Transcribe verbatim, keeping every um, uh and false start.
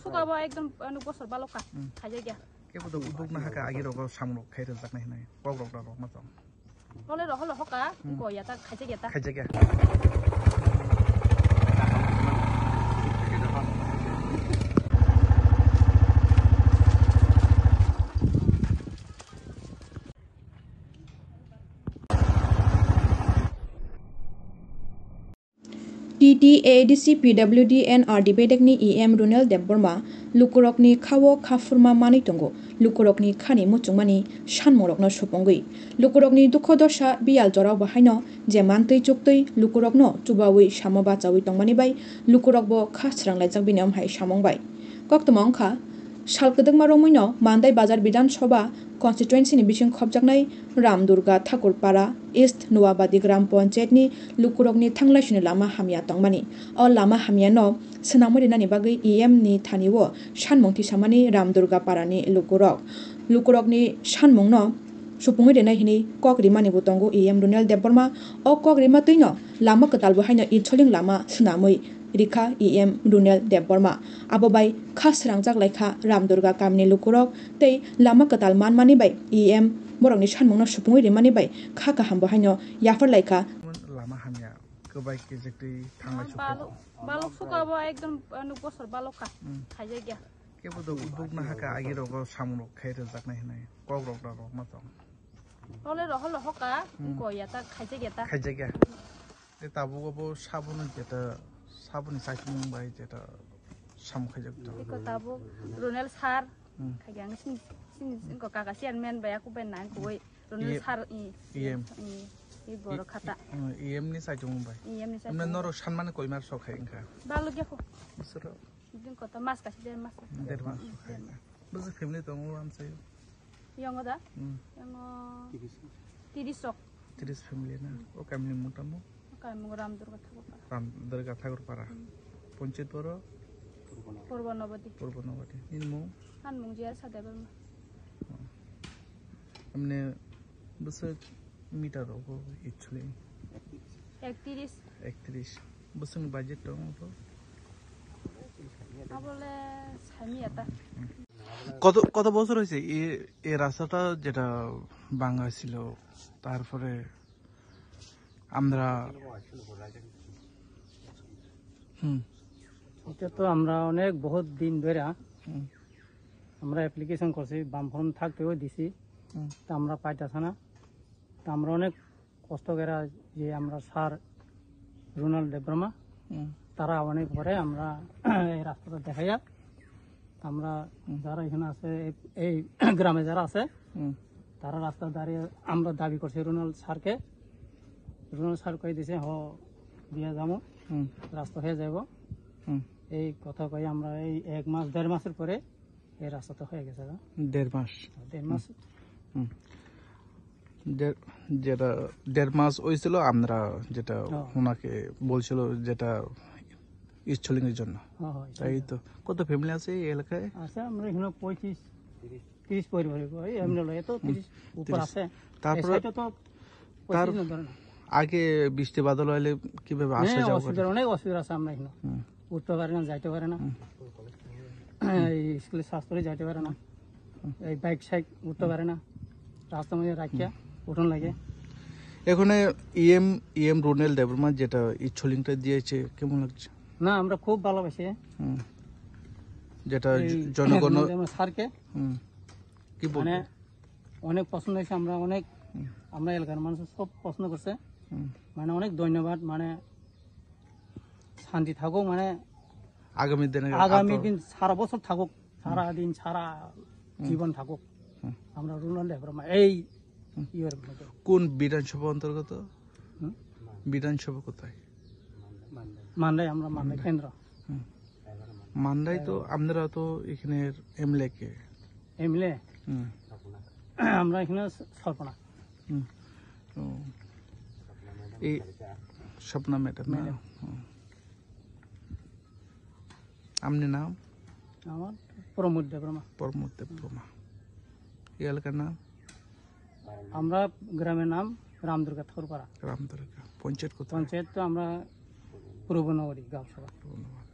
Suka bo ekdom, ano, bosor balok ka. Hmm. Khaijak ya. Kebo do uduk na haka agi rogo samung rok khai rwjaknai hinwi kok rok rok ma tong. Hole ro holo hoka, hmm, ko ya ta khaijak ya ta. Khaijak ya. T T A D C P W D and R D bedekni E M Runel Debbarma lukurokni khao kha phurma manwi tongo. Lukurokni khani muchungmani sanmungrokno supungwi lukurokni dukho dosa biyal jorao bo haino je mantwi chuktwi lukurokno chubawi samo bachawi tongmani bai lukurokbo kha sranglaijak bini omhai samung bai. Koktwma wngkha, sal kwdwkma romwino Mandai Bazar Bidhan Sabha constituency ni bising khopjaknai Ram Durga Thakur Para East Nuabadi Gram Panchayat ni lukurokni thanglaisini lama hamya tongmani. O lama hamya no swnamwi rinani bagwi E M ni thani o sanmung thisamani Ram Durga Para ni lukurok. Lukurokni sanmung no supungwi rinai hinwi kok rimani bo tongo E M Runel Debbarma. O kok rima twino lama kwtal bo haino Itsoling lama swnamwi rikha E M Runel Debbarma. Abo bai kha srangjak laikha Ram Durga kamini lukurok tei lama kwtal manmani bai E M borokni sanmungno supungwi rimani bai kha kaham bo haino yaphar laikha. Lama hamya kwbai kejek twi thanglai sukha. Balok, balok suka bo ekdom, ano, bosor balok ka. Hmm. Khaijak ya. Kebo do uduk na haka agi rogo samung rok khai rwjaknai hinwi kok rok rok ma tong. Hole ro holo hoka, hmm, ko ya ta khaijak ya ta. Khaijak ya. Tei tabuk abo saboni jeta, saboni chakimung bai jeta samung khaijak tongo. Iko tabuk Ronel sir, hmm, khaijak ang sini, sini, iko kaka chairman bai aku bai nang koi Ronel sir i, E M, i, i borok khata. I, E M ni chakimung bai. E M ni chakimung bai. Norok sanmani koimar sok hai wngkha. Balok ya ko. Bisoro. Din kota mas kasi der mas. Der mas sok hai wngkha. Bwswk family tongo amsai? Yango da? Hmm. Yango tiris. Tiris sok. Tiris family na? Hmm. O kamini mung tamo? O kamini mung Ram Durga Thakur Para. Ram Durga Thakur Para. Hmm. Panchayat boro? Purbo Nobadi. Purbo Nobadi. Nini mung? An mung Jiya Sadebal ma. Oh. Amne bwswk meter rogo actually? Ektiris. Ektiris. Bwswk budget tongo to? Abole sami ya ta. কত, কত বছর হয়েছে এই, এই রাস্তাটা যেটা ভাঙা ছিল, তারপরে আমরা, হুম। এটা তো আমরা অনেক বহুত দিন ধরে, হুম। আমরা অ্যাপ্লিকেশন করছি, বামফ্রন্ট থাকতেও দিছি, হুম। তা আমরা পাইতাছে না। তা আমরা অনেক কষ্ট করে যে আমরা স্যার রুনাল দেববর্মা, হুম। তারা অনেক পরে আমরা এই রাস্তাটা দেখাইয়া, আমরা হুম। যারা এখানে আছে, এই, এই গ্রামে যারা আছে, হুম। তারা রাস্তা দাঁড়িয়ে আমরা দাবি করছি রুনাল স্যারকে। রুনাল স্যার কই দিছে, "হ, দিয়া যাবো, হুম। রাস্তা হয়ে যাবো।" হুম। এই কথা কই আমরা এই এক মাস, দেড় মাসের পরে এই রাস্তা তো হয়ে গেছে, না? দেড় মাস। দেড় মাস। হুম। দেড়, যেটা দেড় মাস হয়েছিল, আমরা যেটা হ্যাঁ। ওনাকে বলছিল, যেটা ইচ্ছলিঙ্গের জন্য। হ্যাঁ, হ্যাঁ, তাই ইচ্ছলিঙ্গ। তো। কত ফ্যামিলি আছে এই এলাকায়? আছে, আমরা এখানে পঁয়ত্রিশ, তিরিশ পরিবার হইব। এই এমনি লয়, এত হুম, তিরিশ উপর তিরিশ। আছে। তারপরে এই সাইডে তো তার পঁয়ত্রিশ না ধরে না। আগে বৃষ্টি বাদল হলে কিভাবে আসা হ্যাঁ, যাওয়া অসুবিধা, করে? অনেক অসুবিধা আছে আমরা এখানে। হুম। উঠতে পারে না, যাইতে পারে না। হুম। এই স্কুলে ছাত্রী যাইতে পারে না। হুম। এই বাইক সাইক উঠতে পারে না। রাস্তার মধ্যে রাখিয়া হুম। উঠন লাগে। এখানে ইএম, ইএম রুনেল দেববর্মা যেটা ইচ্ছলিংটা দিয়েছে, কেমন লাগছে? না, আমরা খুব ভালোবাসি। হুম। যেটা এই জ-, জনগণ যেমন স্যারকে হুম। কি বলবো? মানে অনেক পছন্দ হয়েছে, আমরা অনেক, হুম। আমরা এলাকার মানুষ সব পছন্দ করছে। হুম। মানে অনেক ধন্যবাদ, মানে শান্তি থাকুক, মানে আগামী দিনে আগামী আরো দিন সারা বছর থাকুক, সারা হুম। দিন, সারা হুম। জীবন থাকুক। হুম। আমরা রুনাল দেববর্মা এই হুম। ইয়ের মধ্যে। কোন বিধানসভা অন্তর্গত? হুম? বিধানসভা কোথায়? মান্দাই, আমরা মান্দাই মান্দাই। কেন্দ্র। হুম। মান্দাই তো আপনারা তো এখানে এমএলএ কে? এমএলএ? হুম। আমরা এখানে স্বপনা। হুম। ও। এই স্বপ্না ম্যাডাম না? ম্যাডাম। হুম। আপনি নাম? আমার প্রমোদ দেববর্মা। প্রমোদ দেববর্মা। এই এলাকার নাম? আমরা গ্রামের নাম রামদুর্গা ঠাকুরপাড়া। রামদুর্গা। পঞ্চায়েত কোথায়? পঞ্চায়েত তো আমরা পূর্ব নগরী, গাঁও সভা। পূর্ব নগরী।